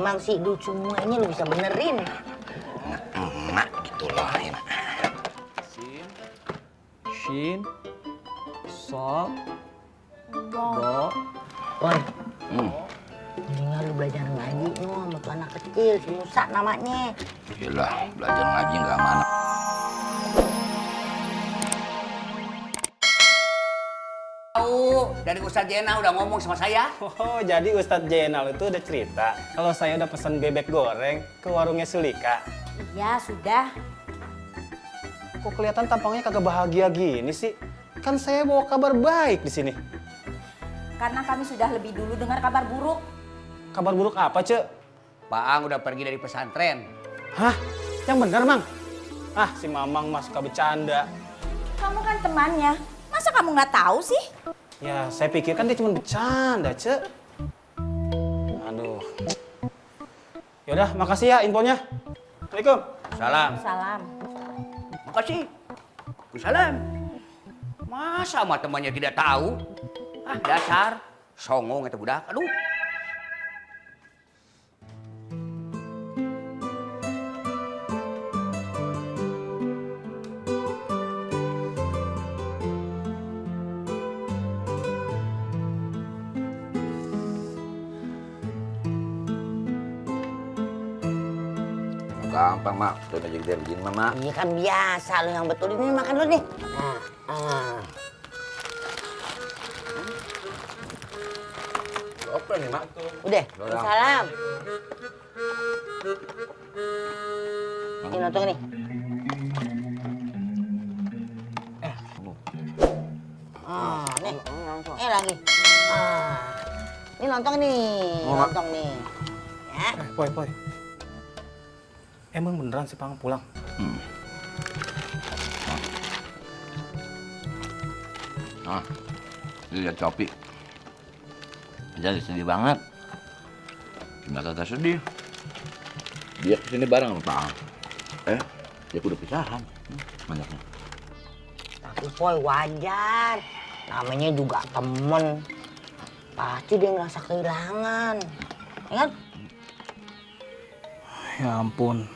emang sih lu semuanya lu bisa benerin. Emak gitu loh. Shin, So, Do. Boy, mendingan lu belajar ngaji no sama tuh anak kecil, si Musa namanya. Gila, belajar ngaji nggak mana. Tahu dari Ustadz Jena udah ngomong sama saya. Oh, jadi Ustadz Jenal itu udah cerita kalau saya udah pesan bebek goreng ke warungnya Sulika. Iya, sudah. Kok kelihatan tampangnya kagak bahagia gini sih? Kan saya bawa kabar baik di sini. Karena kami sudah lebih dulu dengar kabar buruk. Kabar buruk apa, Cek? Pak Ang udah pergi dari pesantren. Hah? Yang benar, Mang? Ah, si Mamang mah suka bercanda. Kamu kan temannya. Masa kamu nggak tahu sih? Ya, saya pikir kan dia cuma bercanda, Cek. Aduh. Yaudah, makasih ya infonya. Assalamualaikum. Salam. Salam. Makasih. Salam. Masa sama temannya tidak tahu? Ah, dasar. Songong itu budak. Aduh. Gampang, Mak. Udah jadi begini, Mak. Iya kan biasa lu yang betul ini makan lu nih. Apa nih, Mak? Udah, Udah. salam. Ini lontong nih. Nih lagi. Ini lontong nih, lontong nih. Ya. Poy. Emang beneran si Pang pulang? Nah, lihat Copi. Jadi sedih banget. Cuma kagak sedih. Dia kesini bareng sama Pak Ang. Dia udah pisahan. Banyaknya. Tapi Poy wajar. Namanya juga temen. Pasti dia ngerasa kehilangan. Ya kan? Ya ampun.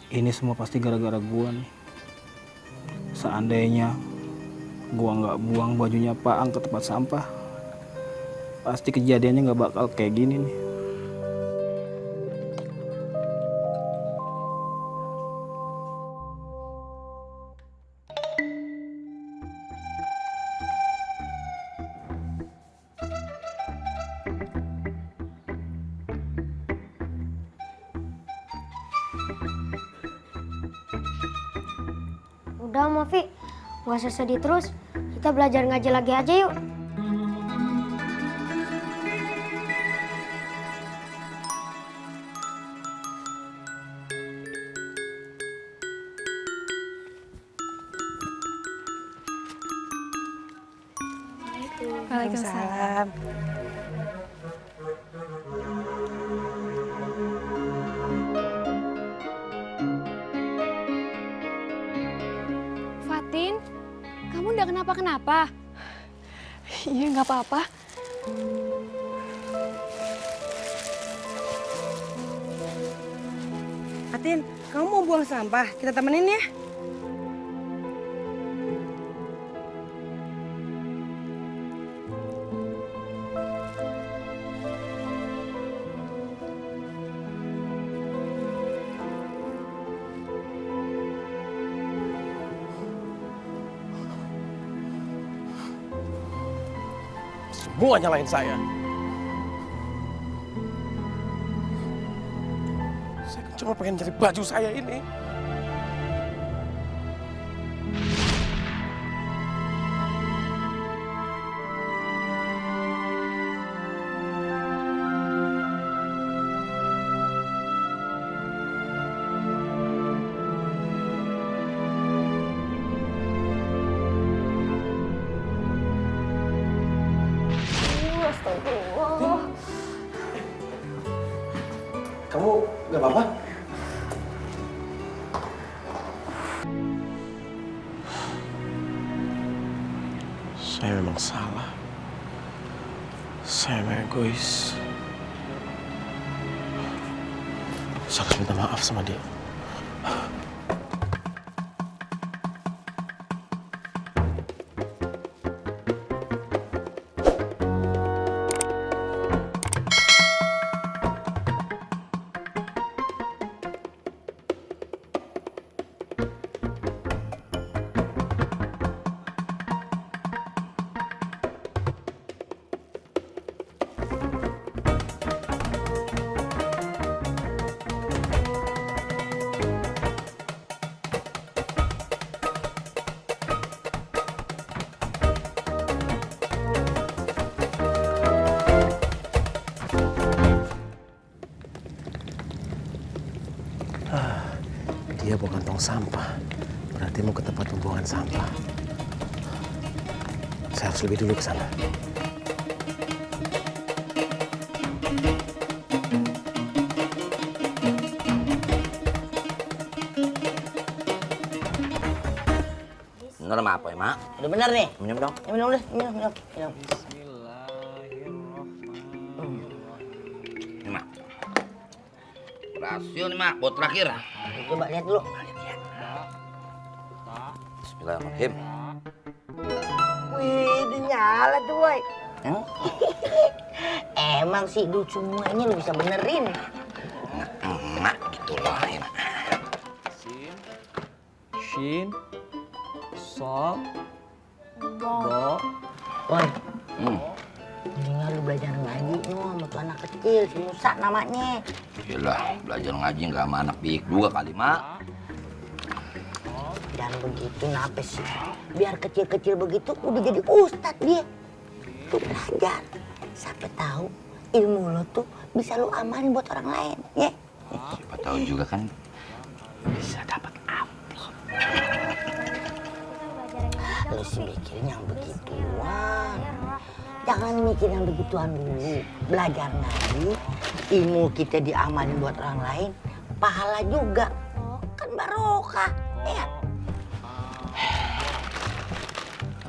Ini semua pasti gara-gara gua nih. Seandainya gua nggak buang bajunya Pak Ang ke tempat sampah, pasti kejadiannya nggak bakal kayak gini nih. Udah, Mafi. Gak usah sedih terus. Kita belajar ngaji lagi aja yuk. Waalaikumsalam. Fatin, kamu nggak kenapa-kenapa? Iya, nggak apa-apa. Atin, kamu mau buang sampah? Kita temenin ya. Semua nyalain saya. Saya kan cuma pengen cari baju saya ini. Kamu nggak apa-apa? Saya memang salah. Saya memang egois. Saya harus minta maaf sama dia. Dia bawa kantong sampah. Berarti mau ke tempat pembuangan sampah. Saya harus lebih dulu ke sana. Bener sama apa ya, Mak? Udah bener nih. Minum dong. Ya, minum deh, minum. Ini, Mak. Rasio nih, Mak. Buat terakhir. Coba lihat dulu. Bismillahirrahmanirrahim. Wih, udah nyala tuh, boy. Emang sih lu semuanya lu bisa benerin. Mak, gitu loh. Ya, Mak. Shin, So, Do. Boy, Hmm. mendingan lu belajar ngaji no sama tuh anak kecil, si Musa namanya. Yalah, belajar ngaji nggak sama anak biik juga kali, Mak. Dan begitu nape sih? Biar kecil-kecil begitu udah jadi ustadz dia. Tuh belajar. Siapa tahu ilmu lo tuh bisa lu amalin buat orang lain, ya? Siapa tahu juga kan bisa dapat amplop. Lu sih mikirin yang begituan. Jangan mikir yang begituan dulu. Belajar ngaji, ilmu kita diamalin buat orang lain, pahala juga. Kan barokah, ya?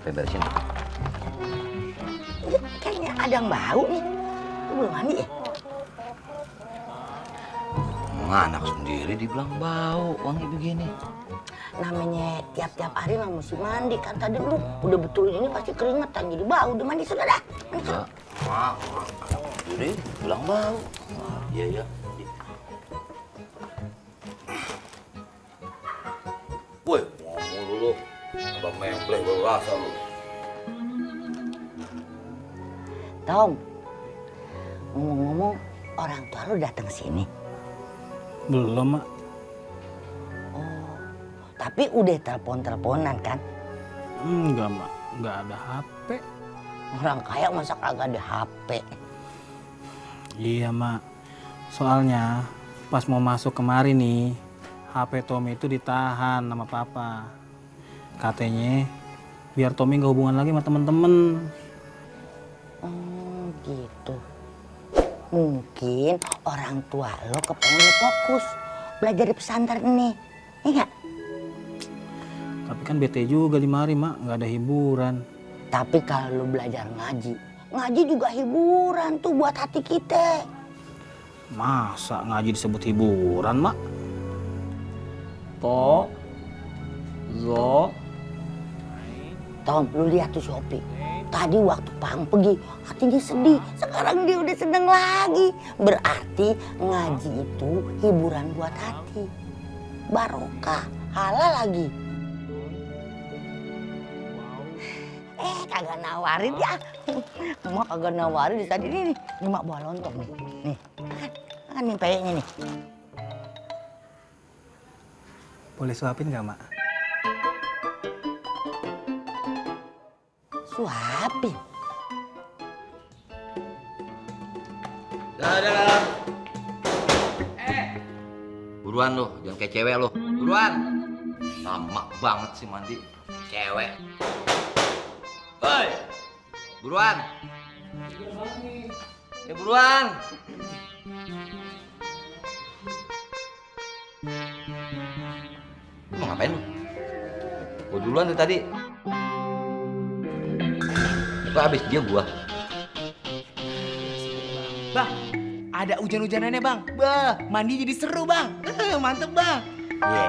Apa yang beresin? Kayaknya ada yang bau nih. Lu belum mandi ya? Anak sendiri dibilang bau, wangi begini. Namanya tiap-tiap hari mah mesti mandi. Kan tadi lu udah betul ini pasti keringetan jadi bau. Udah mandi sudah dah. Mandi sudah. Enggak. Anak sendiri bilang bau. Iya, iya. Woi, ngomong dulu. Abang membleh baru rasa lu. Tom, ngomong-ngomong orang tua lu datang sini. Belum, Mak. Tapi udah telepon-teleponan kan? Enggak, Mak. Enggak ada HP. Orang kaya masa kagak ada HP? Iya, Mak. Soalnya pas mau masuk kemari nih, HP Tommy itu ditahan sama Papa. Katanya biar Tommy nggak hubungan lagi sama temen-temen. Gitu. Mungkin orang tua lo kepengen lo fokus belajar di pesantren ini. Iya nggak? Tapi kan bete juga di mari, Mak. Nggak ada hiburan. Tapi kalau lo belajar ngaji, ngaji juga hiburan tuh buat hati kita. Masa ngaji disebut hiburan, Mak? To, Zo. Tom, lu lihat tuh Sopi. Tadi waktu Pang pergi, hatinya sedih. Sekarang dia udah seneng lagi. Berarti ngaji itu hiburan buat hati. Barokah, halal lagi. Kagak nawarin ya. Mak kagak nawarin di tadi nih. Ini mak bawa lontong nih. Nih, makan nih peyeknya nih. Boleh suapin nggak, Mak? Suapin. Dadah. Buruan lu, jangan kayak cewek lu. Buruan. Lama banget sih mandi. Cewek. Woi. Buruan. Ya buruan. Lu mau ngapain lu? Gua duluan dari tadi. Itu habis dia gua. Bang, ada hujan-hujanannya bang. Bah, mandi jadi seru bang. Mantep bang. Iya.